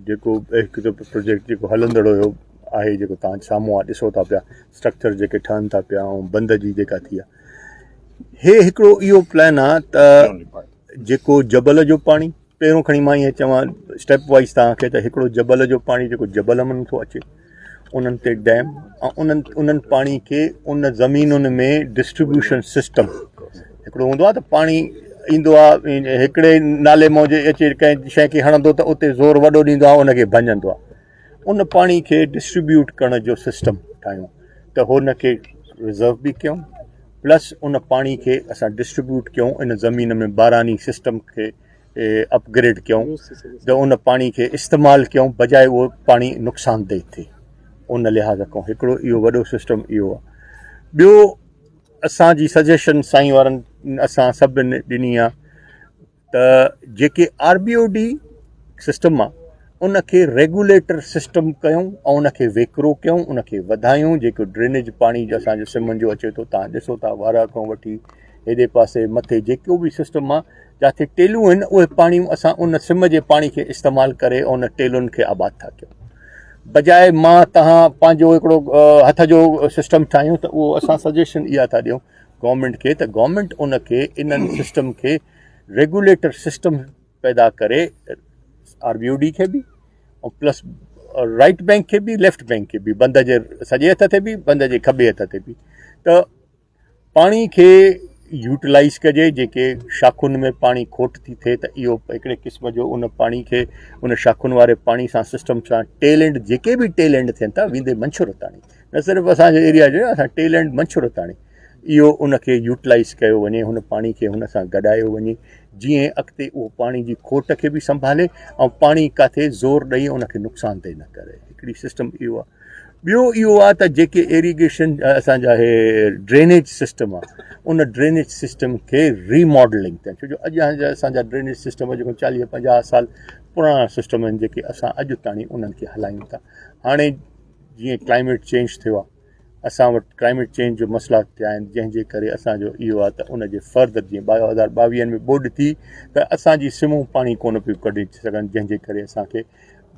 جيڪو هڪ ته پروجيڪٽ جيڪو هلندڙ هيو آهي جيڪو توهان سامهون آهي ڏسو ٿا پيا اسٽرڪچر جيڪي ٺهن ٿا پيا ۽ بند جي جيڪا ٿي آهي هي هڪڙو اهو پلان آهي ته جيڪو جبل جو پاڻي پهريون کڻي مان ائين چوان اسٽيپ وائز توهان کي ته هڪڙو جبل جو پاڻي جيڪو جبل مان ٿو اچي انهن تي ڊيم ۽ انهن انهن پاڻي کي ان زمينن ۾ ڊسٽريبيوشن سسٽم هڪڙو هوندو آهي ته پاڻي ايندو آهي هڪڙي نالي مان جي اچي ڪنهن شيء کي هڻندو ته اتي زور وڏو ڏيندو آهي ان کي ڀڃندو آهي ان پاڻي کي ڊسٽريبيوٽ ڪرڻ جو سسٽم ٺاهيون ته هن کي رزرو به ڪيون پلس ان پاڻي کي اسان ڊسٽريبيوٽ ڪيون ان زمين ۾ باراني سسٽم کي اپگريڊ ڪيون ته ان پاڻي کي استعمال ڪيون بجاء اهو پاڻي نقصان ده ٿئي ان لحاظ کان هڪڙو اهو وڏو سسٽم اهو آهي ٻيو اسانجي سجيشن سائين وارن اسان سڀن ڏني آهي ته جيڪي R B O D system آهي ان کي ريگوليٽر سسٽم ڪيون ۽ ان کي ويڪرو ڪيون ان کي وڌايون جيڪو ڊرينيج پاڻي جو اسانجو سمن جو اچي ٿو تان ڏسو ٿا وارا کان وٺي هيڏي پاسي مٿي جيڪو به سسٽم آ جاٿي ٽيلون آهن اهي پاڻي اسان ان سم جي پاڻي کي استعمال ڪري ان ٽيلن کي آباد ٿا ڪيون بجاء مان تهان پنهنجو هڪڙو هٿ جو سسٽم ٺاهيون ته اهو اسان سجيشن اها ٿا ڏيون گورنمينٽ کي ته گورنمينٽ ان کي انهن سسٽم کي ريگوليٽر سسٽم پيدا ڪري آر بي او ڊي کي به ۽ پلس رائٽ بينڪ کي به ليفٽ بينڪ کي به بند جي سڄي هٿ تي به بند جي کٻي هٿ تي به ته پاڻي کي يوٽيلائيز ڪجي جيڪي شاخن ۾ پاڻي کوٽ ٿي ٿئي ته اهو هڪڙي قسم جو ان پاڻي کي ان شاخن واري پاڻي سان سسٽم سان ٽيل اينڊ جيڪي به ٽيل اينڊ ٿين ٿا ويندي منڇر تاڻي نه صرف اسانجي ايريا جو اسان ٽيل اينڊ منڇر تاڻي اهو ان کي يوٽيلائيز ڪيو وڃي هن پاڻي کي هن سان گڏايو وڃي جيئن اڳتي اهو پاڻي جي کوٽ کي به سنڀالي ۽ پاڻي ڪاٿي زور ڏئي ان کي نقصان تي نه ڪري هڪڙي سسٽم اهو آهي ٻيو اهو آهي ته جيڪي ايريگيشن اسان جا هي ڊرينيج سسٽم آهي ان ڊرينيج سسٽم کي ريماڊلنگ ٿيڻ ڇو جو اڄ جا اسان جا ڊرينيج سسٽم جيڪو چاليهه پنجاهه سال پراڻا سسٽم آهن جيڪي اسان اڄ تاڻي انهن کي هلايون ٿا هاڻي جيئن ڪلائميٽ چينج ٿيو آهي اسان وٽ ڪلائميٽ چينج جو مسئلا ٿيا آهن جنهن جي ڪري اسان جو اهو آهي ته ان جي فردر جيئن 2022 ۾ ٻوڏ ٿي ته اسان جي سمون پاڻي ڪونه پيون ڪڍي سگهن جنهن جي ڪري اسان کي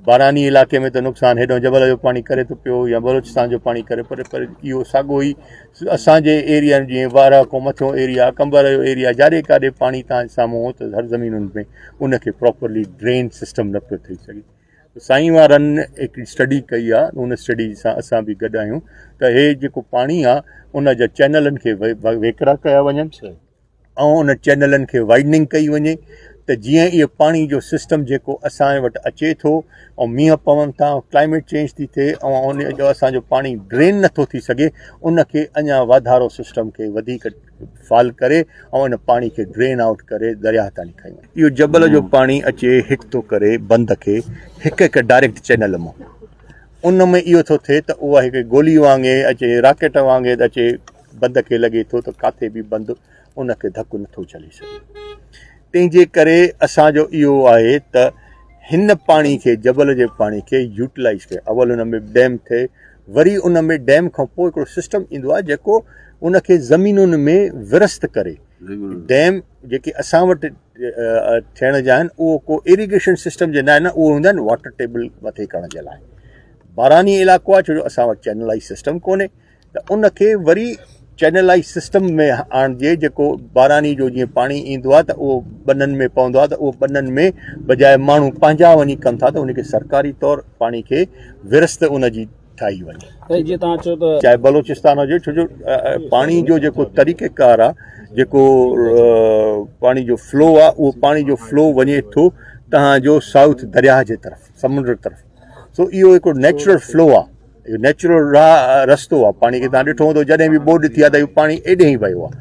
باراني علائقي ۾ ته نقصان هيڏانهن جبل جو پاڻي ڪري ٿو پيو يا بلوچستان جو پاڻي ڪري پر پر اهو ساڳو ئي اسان جي ايريا جيئن وارهه کان مٿيون ايريا قمبر جو ايريا جاڏي ڪاڏي پاڻي تان سامهون هو ته هر زمينن ۾ ان کي پراپرلي ڊرين سسٽم نه پيو ٿي سگهي سائين وارن هڪ اسٽڊي ڪئي آهي ان اسٽڊي سان اسان به گڏ آهيون ته هي جيڪو پاڻي آهي ان جا چينلن کي ويڪرا ڪيا وڃن ۽ ان چينلن کي وائيڊننگ ڪئي وڃي ته جيئن اهو پاڻي جو سسٽم جيڪو اسان وٽ اچي ٿو ۽ مينهن پون ٿا ۽ ڪلائميٽ چينج ٿي ٿئي ۽ ان جو اسان جو پاڻي ڊرين نٿو ٿي سگهي ان کي اڃا واڌارو سسٽم کي وڌيڪ فعال ڪري ۽ ان پاڻي کي ڊرين آئوٽ ڪري درياهه تائين کڻي وڃي. اهو جبل جو پاڻي اچي هٽ ٿو ڪري بند کي هڪ هڪ ڊائريڪٽ چينل مان ان ۾ اهو ٿو ٿئي ته اها هڪ گولي وانگي اچي راڪيٽ وانگي اچي بند کي لڳي ٿو ته ڪاٿي به بند ان کي ڌڪ نٿو جهلي سگهي تنهن جي ڪري اسان جو اهو آهي ته هن پاڻي کي جبل جي پاڻي کي يوٽيلائز ڪري اول ان ۾ ڊيم ٿئي وري ان ۾ ڊيم کان پوء هڪڙو سسٽم ايندو آهي جيڪو ان کي زمينن ۾ ورست ڪري ڊيم جيڪي اسان وٽ ٿيڻ جا آهن اهو ڪو ايريگيشن سسٽم جي لاء نه اهو هوندا آهن واٽر ٽيبل مٿي ڪرڻ جي لاء باراني علائقو آهي ڇو جو اسان وٽ چينلائز سسٽم ڪونهي ته ان کي وري چينلائز سسٽم ۾ آڻجي جيڪو باراني جو جيئن پاڻي ايندو آهي ته اهو ٻنن ۾ پوندو آهي ته اهو ٻنن ۾ بجاء ماڻهو پنهنجا وڃي ڪن ٿا ته ان کي سرڪاري طور پاڻي کي ورست ان جي ٺاهي وڃي. سائين جيئن توهان چيو ته. چاهي بلوچستان هجي ڇو جو پاڻي جو جيڪو طريقه ڪار آهي جيڪو پاڻي جو فلو آهي اهو پاڻي جو فلو وڃي ٿو توهان جو سائوٿ درياهه جي طرف سمنڊ طرف سو اهو هڪڙو نيچرل فلو آهي اهو نيچرل راهه رستو آهي پاڻي کي تان ڏٺو هوندو جڏهن به ٻوڏ ٿي آهي ته اهو پاڻي ايڏي ئي ويو آهي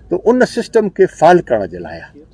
ته ان سسٽم کي فعال ڪرڻ جي لاء آهي.